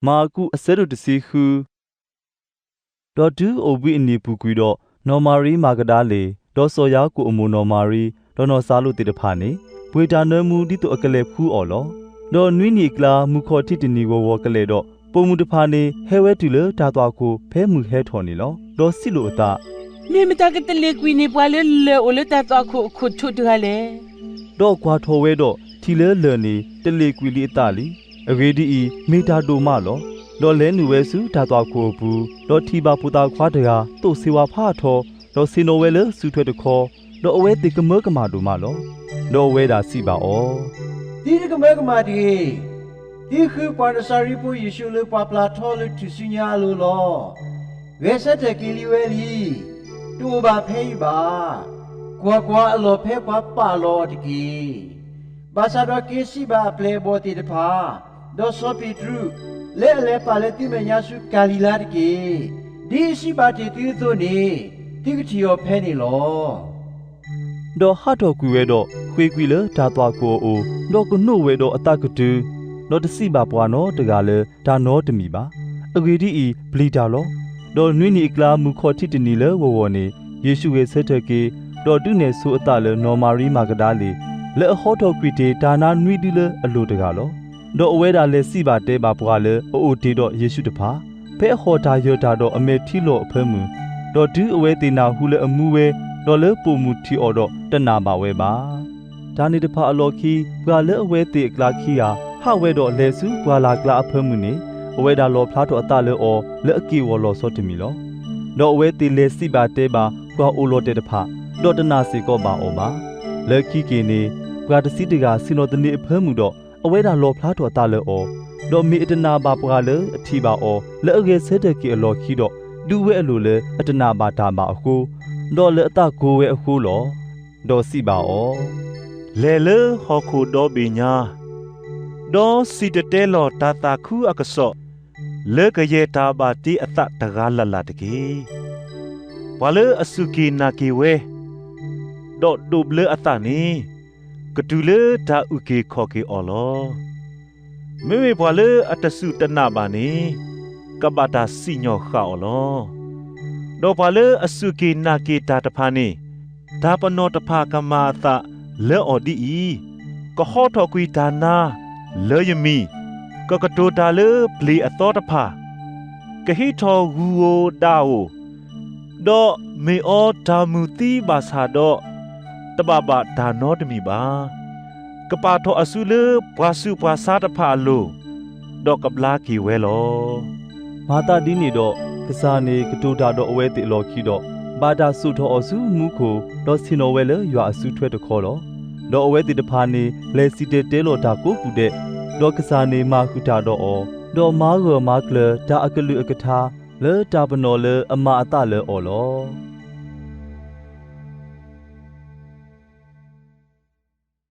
မၢကူး အဆၢဒိၣ်တဆံဃု. ဒီးတုၤအိၣ်ဘှံးအနံၤပူၤကွံာ်ဒီး, နီၢ်မၤရံမၤကဒၤလ့ၣ်, ဒီးစီၤယၤကိာ်အမိၢ်နီၢ်မၤရံ, ဒီးနီၢ်စၤလိာ်သ့ၣ်တဖၣ်န့ၣ်, ပှ့ၤတၢ်နၢမူဒ်သိးအကလဲၤဖှူအီၤလီၤ. ဒီးနွံနံၣ်အကျါ, မုၢ်ခီၣ်ထံးတနံၤဂီၤဂီၤကလဲာ်ဒီး, ပိာ်မုၣ်တဖၣ်န့ၣ် ဟဲဝဲတုၤလၢတၢ်သွၣ်ခိၣ်ဖဲမုၢ်ဟဲထီၣ်န့ၣ်လီၤ. ဒီးစံးလိာ်အသး, မ့ၢ်မတၤကတလ့ၣ်ကွံာ်န့ၢ်ပှၤလၢလၢၢ်အိၣ်လၢတၢ်သွၣ်ခိၣ်အခိၣ်ထံးတဂၤလဲၣ်. ဒီးကွၢ်ထီၣ်ဝဲဒီး, ထံၣ်လၢလၢၢ်န့ၣ် တလ့ၣ်ကွံာ်လံအသးလံ. အဂ့ၢ်ဒ်အံၤ, မ့ၢ်တၢ်ဒိၣ်မးလီၤ. ဒီးလဲၤနုာ်ဝဲဆူတၢ်သွၣ်ခိၣ်အပူၤ, ဒီးထံၣ်ဘၣ်ဖိသၣ်ခွါတဂၤ သိၣ်ဆ့ဝါဖးထီ, ဒီးဆ့ၣ်နီၤဝဲလၢစုထွဲတခီ, ဒီးအဝဲသ့ၣ်ကမၢကမၣ်ဒိၣ်မးလီၤ. ဒီးအဝဲဒၣ်စံးဘၣ်အီၤ, သုတကမၢကမၣ်တဂ့ၤ. သုဃုပှၤနစၤရ့းဖိယ့ၣ်ၡူးလၢပှၤပျၢ်ထီလၢထူၣ်စုညါအလိၤလီၤ. ဂဲၤဆၢထၢၣ်က့ၤလံဝဲလံ. တအိၣ်ဘၣ်ဖဲအံၤဘၣ်. ကွၢ်ကွၢ်, အလီၢ်ဖဲပှၤပာ်လီၤအီၤတက့ၢ်. ဘၣ်ဆၣ်ဒီးက့ၤစံးဘၣ်အပျဲၢ်အဘီၣ်သ့ၣ်တဖၣ်, ဒီးစီၤပ့းတရူး, လၢအလဲၤပာ်လၢသုမဲာ်ညါဆူကၤလံၤလါတက့ၢ်. ဒ်အစံးဘၣ်တ့ၢ်သုအသိးန့ၣ်, သုကထံၣ်အီၤဖဲန့ၣ်လီၤ. ဒီးဟးထီၣ်ကွံာ်ဝဲဒီး, ဃ့ၢ်ကွံာ်လၢတၢ်သွၣ်ခိၣ်အအိၣ်, ဒီးကနိးဝဲဒီးအသးကတုၤ, ဒီးတစံးဘၣ်ပှၤနီတဂၤလၢတၢ်နီတမံၤဘၣ်. အဂ့ၢ်ဒ်အံၤ, ပျံၤတၢ်လီၤ. ဒီးနွံနံၣ်အကျါ, မုၢ်ခီၣ်ထံးတနံၤလၢဂီၤဂီၤန့ၣ်, ယ့ၣ်ၡူးဂဲၤဆၢထၢၣ်က့ၤ, ဒီးဒုးနဲၣ်ဆိအသးလၢနီၢ်မၤရံမၤကဒၤလ့ၣ်, လၢအဟီထီၣ်ကွံာ်တ့ၢ်တၢ်နါနွံဒုလၢအလိၤတဂၤလီၤ. ဒီးအဝဲဒၣ်လဲၤစံးဘၣ်တဲဘၣ်ပှၤလၢအအိၣ်တ့ၢ်ဒီးယ့ၣ်ၡူးတဖၣ်, ဖဲအဟီၣ်တၢ်ယၢၤတၢ်ဒီးအမဲာ်ထံလီၢ်အဖၢမုၢ်, ဒီးတုၤအဝဲသ့ၣ်နၢ်ဟူလၢအမူဝဲ, ဒီးလၢပိာ်မုၣ်ထံၣ်အီၤဒီးတနာ်ဘၣ်ဝဲဘၣ်. တၢ်န့ၣ်တဖၣ်အလီၢ်ခံ, ပှၤလၢအဝဲသ့ၣ်အကျါခံဂၤ ဟးဝဲဒီးလဲၤဆူပှၢ်လၢ်ကျါအဖၢမုၢ်န့ၣ်, အဝဲဒၣ်လီၣ်ဖျါထီၣ်အသးလၢအီၤလၢအက့ၢ်အဂီၤလီၤဆီတမံၤလီၤ. ဒီးအဝဲသ့ၣ်လဲၤစံးဘၣ်တဲဘၣ်ပှၤအိၣ်လီၤတဲာ်တဖၣ်, ဒီးတနာ်စ့ၢ်ကီးဘၣ်အီၤဘၣ်. လၢခံက့ၤန့ၣ်, ပှၤတဆံတဂၤဆ့ၣ်နီၤသန့ၤအဖၢမုၢ်ဒီး, အဝဲဒၣ်လီၣ်ဖျါထီၣ်အသးလၢအီၤ, ဒီးမ့ၢ်အတနာ်ဘၣ်ပှၤလၢအထံၣ်ဘၣ်အီၤလၢအဂဲၤဆၢထၢၣ်က့ၤအလီၢ်ခံဒီး, ဒုးဝဲအလိၤလၢအတနာ်ဘၣ်တၢ်ဘၣ်အဃိ, ဒီးလၢအသးကိၤဝဲအဃိလီၤ. ဒီးစံးဘၣ်အီၤ, လဲၤလၢဟီၣ်ခိၣ်ဒီဘ့ၣ်ညါ, ဒီးစံၣ်တဲၤတဲလီၤတၢ်သးခုအကစီၣ်, လၢကယဲၢ်တၢ်ဘၣ်တ့အသးတဂၤလၢ်လၢ်တက့ၢ်. ပှၤလၢအစူၢ်က့ၤနာ်က့ၤဝဲ, ဒီးဒိးဘျၢအသးန့ၣ်, ကတုၤလၢတၢ်အုၣ်က့ၤခီၣ်က့ၤအီၤလီၤ. မ့မ့ၢ်ပှၤလၢအတစူၢ်တနာ်ဘၣ်န့ၣ်, ကဘၣ်တၢ်စံၣ်ညီၣ်ဃာ်အီၤလီၤ. ဒီးပှၤလၢအစူၢ်က့ၤနာ်က့ၤတၢ်တဖၣ်န့ၣ်, တၢ်ပနီၣ်တဖၣ်ကမၤအသးလၢအီၤဒ်အံၤ, ကဟီထီၣ်ကွံာ်တၢ်နါလၢယမံၤ, ကကတိၤတၢ်လၢပျ့ၤအသီတဖၣ်, ကဟံးထီၣ်ဂူာ်ဧိၤဒၣ်ဧိၤ, ဒီးမ့ၢ်အီတၢ်မုၢ်သံဘၣ်ဆၣ်ဒီး, တဘၣ်ဘၣ်တၢ်နီတမံၤဘၣ်. ကပာ်ထီၣ်အစုလၢပှၤဆူးပှၤဆါတဖၣ်အလိၤ, ဒီးကဘျါက့ၤဝဲလီၤ. မၤသးဒ်န့ၣ်ဒီး, ကစၢ်န့ၣ်ကတိၤတၢ်ဒီးအဝဲသ့ၣ်အလီၢ်ခံဒီး, ဘၣ်တၢ်စိာ်ထီၣ်အီၤဆူမူခိၣ်, ဒီးဆ့ၣ်နီၤဝဲလၢယွၤအစုထွဲတခီလီၤ. ဒီးအဝဲသ့ၣ်တဖၣ်န့ၣ်လဲၤစံၣ်တဲၤတဲလီၤတၢ်ကိးပူၤဒဲး, ဒီးကစၢ်န့ၣ်မၤဃုာ်တၢ်ဒီးအီၤ, ဒီးမၤဂၢၢ်မၤကျၢၤတၢ်အကလုာ်အကထါ, လၢတၢ်ပနီၣ်လၢအမၤအသးလၢအီၤလီၤ.